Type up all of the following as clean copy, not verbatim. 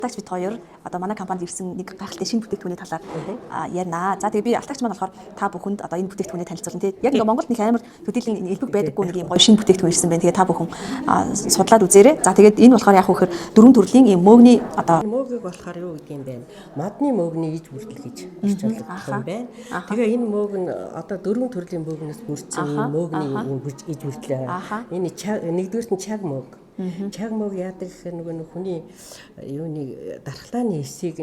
Алтагч бид хоёр одоо манай компанид ирсэн нэг гайхалтай шинэ бүтээгдэхүүний талаар ярина. За тэгээ би алтагч маань болохоор та бүхэнд одоо энэ бүтээгдэхүүнийг танилцуулна тий. Яг ингээ Монголд нэг амар төдийлөн элбэг байдаггүй нэг юм гоё шинэ бүтээгдэхүүн ирсэн байна. Тэгээ та бүхэн судлаад үзээрэй. За тэгээд энэ болохоор яг хөөхөр дөрвөн төрлийн юм мөөгний одоо мөөгийг болохоор юу гэдэг юм бэ? Модны мөөгний иж бүрдэл гэж орчуулдаг юм байна. Тэгээ энэ мөөг нь одоо дөрвөн төрлийн мөөгнөөс бүрдсэн мөөгний юм иж бүрдлээ. Энэ нэгдүгээрт нь чаг мөөг. Чаг мөг яадаг гэхээр нөгөө нэг хүний юуны дархлааны эсийг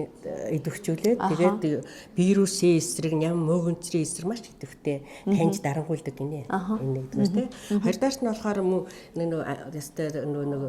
идэвхжүүлээд тэгээд вирусын эсрэг, ням мөөгөнцрийн эсрэг маш идэвхтэй таньж дарангуйлдаг гинэ. Энэ нэгдүгээр тий. Хоёрдугаарт нь болохоор мөн нөгөө ястай нөгөө нэг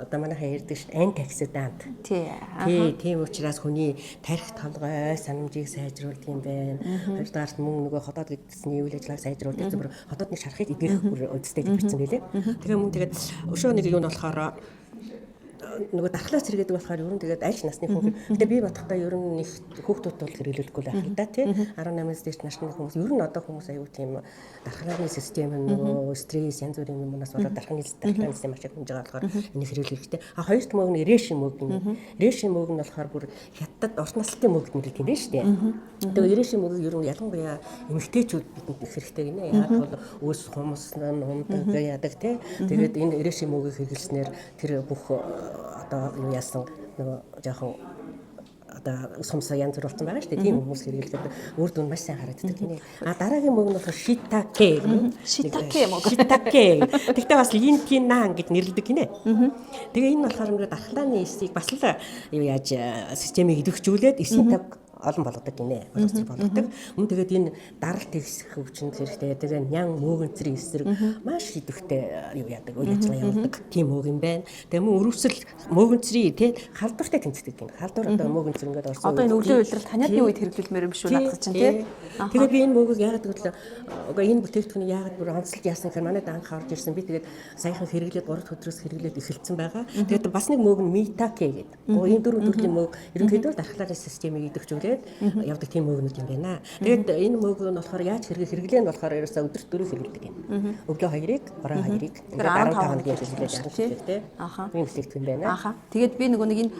одоо манайхан ярьдаг шүү антиоксидант. Тий. Тий, тийм учраас хүний тархи толгой санамжийг сайжруулдаг юм байна. Хоёрдугаарт мөн нөгөө ходоод гэдсний үйл ажиллагааг сайжруулдаг, зөвхөн ходоодны шарахыг эдгэх бүр үндстэй гэж бичсэн байлээ. Тэгээ мөн тэгээд өшөө нэг юу нь болохоор нөгөө дархлаа сэргээдэг болохоор ер нь тэгээд аль ч насны хүн. Гэтэ би бодохдоо ер нь их хүүхдүүд бол хэрэглүүлэхгүй л байх л да тий. 18-аас дээш насны хүмүүс ер нь одоо хүмүүс аюу тийм дархлааны систем нь нөгөө стресс янз бүрийн юмнаас болоод дархлааны систем маш их хэмжээ болохоор энийг хэрэглэх хэрэгтэй. А хоёрт мөг нь рэши мөг гэнэ. Рэши мөг нь болохоор бүр хятад урт наслтын мөг нэрдэг юм байна шүү дээ. Тэгээ рэши мөгийг ер нь ялангуяа эмэгтэйчүүд бидэнд их хэрэгтэй гинэ. Яг бол өөс хумс нь ундаг яадаг тий. Тэгээд энэ рэши мөгийг хэрэглэснээр тэр бүх одоо юу яасан нөгөө жоохон одоо сумсаа янз бүр болсон байгаа шүү дээ. Тийм хүмүүс хэрэглэхэд үр дүн маш сайн харагддаг гинэ. А дараагийн мөг нь болохоор шитаке гэнэ. Шитаке мөг. Шитаке. Тэгтээ бас линтинан гэж нэрлэдэг гинэ. Тэгээ энэ болохоор ингээд дархлааны эсийг бас л юу яаж системийг идэвхжүүлээд эсийн таг олон болгодог гинэ. Боловсрол болгодог. Мөн тэгээд энэ даралт ихсэх өвчнөд хэрэгтэй. Тэгээ нян мөөгөнцрийн эсрэг маш идэвхтэй юу яадаг, үйл ажиллагаа явуулдаг тийм мөөг юм байна. Тэгээ мөн өрөвсөл мөөгөнцрийн тий халдвартай тэмцдэг гинэ. Халдвар одоо мөөгөнцөр ингээд орсон. Одоо энэ өглөө улирал таниадны үед хэрэглүүлмээр юм шүү надад чинь тий. Тэгээ би энэ мөөгийг яагаад гэвэл үгүй энэ бүтээгдэхүүнийг яагаад бүр онцлж яасан гэхээр манай анх орж ирсэн. Би тэгээд саяхан хэрэглээд 3 өдрөөс хэрэглээд эхэлсэн байгаа. Тэгээд бас нэг мөөг нь митаке гэдэг. Гоо ийм дөрвөн төрлийн мөөг ерөнхийдөө дархлааны системийг идэвхжүүлээд явдаг тийм мөөгнүүд юм байна. Тэгээд энэ мөөг нь болохоор яаж хэрэглээ нь болохоор ерөөсөө өдөрт дөрөв хэрэглэдэг юм. Өглөө 2-ыг, орой 2-ыг ингээд 15 хоногийн хэрэглээд явах хэрэгтэй. Аха. Тийм бүтээгдэхүүн байна. Аха. Тэгээд би нөгөө нэг энэ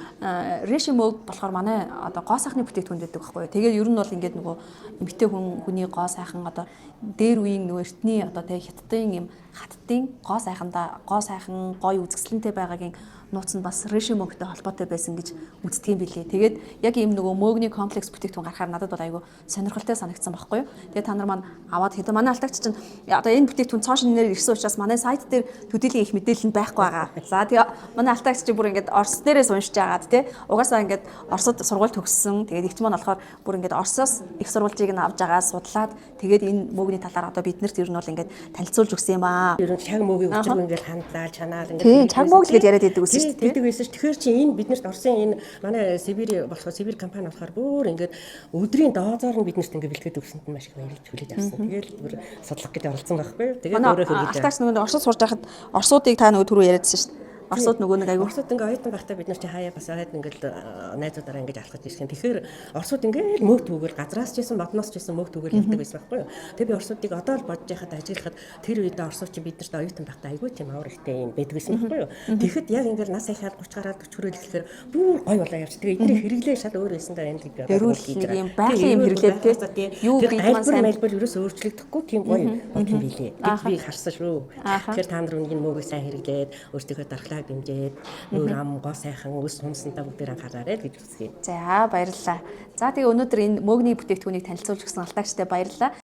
рэши мөөг болохоор манай одоо гоо сайхны бүтээгдэхүүн байдаг байхгүй юу. Тэгээд ер нь бол ингээд нөгөө эмэгтэй хүн хүний гоо сайхан одоо дээр үеийн нөгөө эртний одоо тэг хятадын юм хаттын гоо сайхандаа гоо сайхан гоё үзэсгэлэнтэй байгаагийн нууц нь бас рэши мөөгтэй холбоотой байсан гэж үздэг юм билээ. Тэгээд яг ийм нөгөө мөөгний комплекс бүтээгдэхүүн гарахаар надад бол айгүй сонирхолтой санагдсан байхгүй юу. Тэгээд та нар маань аваад хэдэн манай алтагч чинь одоо энэ бүтээгдэхүүн цоо шинээр ирсэн учраас манай сайт дээр төдийлөн их мэдээлэл нь байхгүй байгаа. За тэгээ манай алтагч чинь бүр ингээд Орос дээрээс уншиж агаад тий. Угаасаа ингээд Оросд сургууль төгссөн. Тэгээд их ч маань болохоор бүр ингээд Оросоос их сурвалжийг нь авч байгаа судлаад тэгээд энэ мөөгний талаар одоо биднэрт ер нь бол ингээд танилцуулж өгсөн юм аа. Ер нь чаг мөөгийг өчрөг ингээд хандлаа, чанаал ингээд Тийм, чаг мөөг л гэж яриад байдаг байсан шүү дээ. Тэгдэг байсан ш. Тэгэхээр чи энэ биднэрт Оросын энэ манай Сибирь болохоор Сибирь компани болохоор бүр ингээд өдрийн дооцоор нь биднэрт ингээд бэлтгээд өгсөнд нь маш их баярлж хүлээж авсан. Тэгэл бүр судлах гэж оролцсон байхгүй юу. Тэгээд өөрөө хэрэглэж. Алтаач нөгөө Оросд сурж байхад Оросуудыг та нөгөө түрүү яриадсэн шүү дээ. Оросууд нөгөө нэг айгүй Оросууд ингээ оюутан байхдаа бид нар чи хаяа бас хаад ингээл найзуудаараа ингэж алхаж ирсэн. Тэгэхээр Оросууд ингээл мөг түүгэл газраас ч байсан модноос ч байсан мөг түүгэл явдаг байсан байхгүй юу. Тэгээ би Оросуудыг одоо л бодож яхад ажиглахад тэр үедээ Оросууд чи биднэрт оюутан байхдаа айгүй тийм авар ихтэй юм байдаг байсан байхгүй юу. Тэгэхэд яг ингээл нас ахаад 30 гараад 40 хүрэл эхлэхээр бүр гой болоо явж. Тэгээ эдний хэрэглээ шал өөр байсан даа энэ л би Дөрүүл нэг юм байгалийн юм хэрэглээ тий. Юу бид маань сайн мэлбэр ерөөс өөрчлөгдөхгүй тийм гоё бод юм билээ. Гэж би харсан шүү. Тэгэхээр та нар энэ мөөгийг сайн хэрэглээд өөрсдийнхөө дархлааг дэмжиж нүүр ам гоо сайхан өс хумсантаа бүгдээр анхаараарай гэж хүсье. За баярлалаа. За тэгээ өнөөдөр энэ мөөгний бүтээгдэхүүнийг танилцуулж өгсөн алтаагчтай баярлалаа.